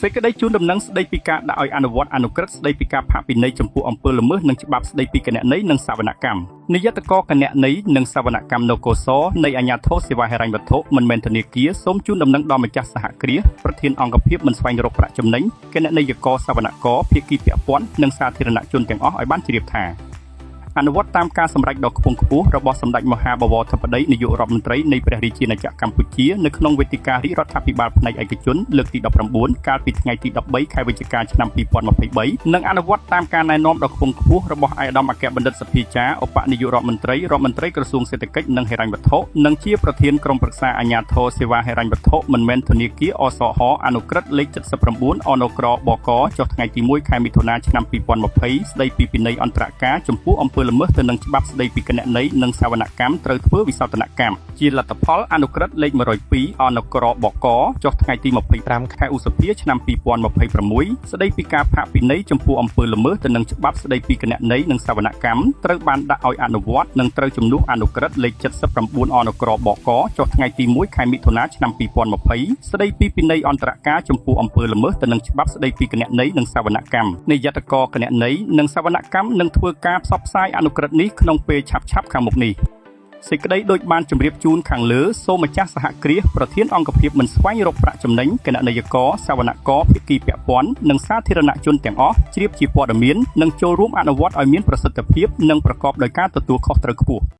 សេចក្តីជូនដំណឹងស្តីពីការដាក់ឲ្យអនុវត្តអនុក្រឹត្យស្តីពីការផាកពិន័យចំពោះអំពើល្មើសនិងច្បាប់ស្តីពីគណនេយ្យនិងសវនកម្មនាយត្តករគណនេយ្យនិងសវនកម្មនគរសនៃអាជ្ញាធរសេវាហិរញ្ញវត្ថុមិនមែនធនាគារសូមជូនដំណឹងដល់ម្ចាស់សហគ្រាសប្រធានអង្គភាពមិនស្វែងរកប្រាក់ចំណេញគណនេយ្យករសវនករភាគីពាក់ព័ន្ធនិងសាធារណជនទាំងអស់ឲ្យបានជ្រាបថា អនុវត្តតាមការសម្រេចដ៏ខ្ពង់ខ្ពស់របស់សម្ដេចមហាបវរធិបតីនាយករដ្ឋមន្ត្រីនៃព្រះរាជាណាចក្រកម្ពុជានៅក្នុងវេទិការាជរដ្ឋាភិបាលផ្នែកឯកជនលើកទី19កាលពីថ្ងៃទី13ខែវិច្ឆិកាឆ្នាំ2023និងអនុវត្តតាមការណែនាំដ៏ខ្ពង់ខ្ពស់របស់ឯកឧត្តមអគ្គបណ្ឌិតសភាចាឧបនាយករដ្ឋមន្ត្រីរដ្ឋមន្ត្រីក្រសួងសេដ្ឋកិច្ចនិងហិរញ្ញវត្ថុនិងជាប្រធានក្រុមប្រឹក្សាអាជ្ញាធរសេវាហិរញ្ញវត្ថុមិនមែនធនាគារអសហអនុក្រឹត្យលេខ79អនក្របកចុះថ្ងៃទី1ខែមិថុនាឆ្នាំ2020ស្តីពីពិន័យអន្តរការចំពោះអំពើល្មើសទៅនឹងច្បាប់ស្តីពីគណនេយ្យនិងសវនកម្មត្រូវធ្វើវិសោធនកម្មជាលទ្ធផលអនុក្រឹត្យលេខ102អនុក្របកចុះថ្ងៃទី25ខែឧសភាឆ្នាំ2026ស្តីពីការផាកពិន័យចំពោះអំពើល្មើសទៅនឹងច្បាប់ស្តីពីគណនេយ្យនិងសវនកម្មត្រូវបានដាក់ឲ្យអនុវត្តនិងត្រូវជំនួសអនុក្រឹត្យលេខ79អនុក្របកចុះថ្ងៃទី1ខែមិថុនាឆ្នាំ2020ស្តីពីពិន័យអន្តរការចំពោះអំពើល្មើសទៅនឹងច្បាប់ស្តីពីគណនេយ្យនិងសវនកម្មនាយត្តករគណនេយ្យនិងសវនកម្មនឹងធ្វើការផ្សព្វផ្សាយអនុក្រឹត្យនេះក្នុងពេលឆាប់ៗខាងមុខនេះសេចក្តីដូចបានជម្រាបជូនខាងលើសូមម្ចាស់សហគ្រាសប្រធានអង្គភាពមិនស្វែងរកប្រាក់ចំណេញគណនេយ្យករសវនករភាគីពាក់ព័ន្ធនិងសាធារណជនទាំងអស់ជ្រាបជាព័ត៌មាននិងចូលរួមអនុវត្តឲ្យមានប្រសិទ្ធភាពនិងប្រកបដោយការទទួលខុសត្រូវខ្ពស់។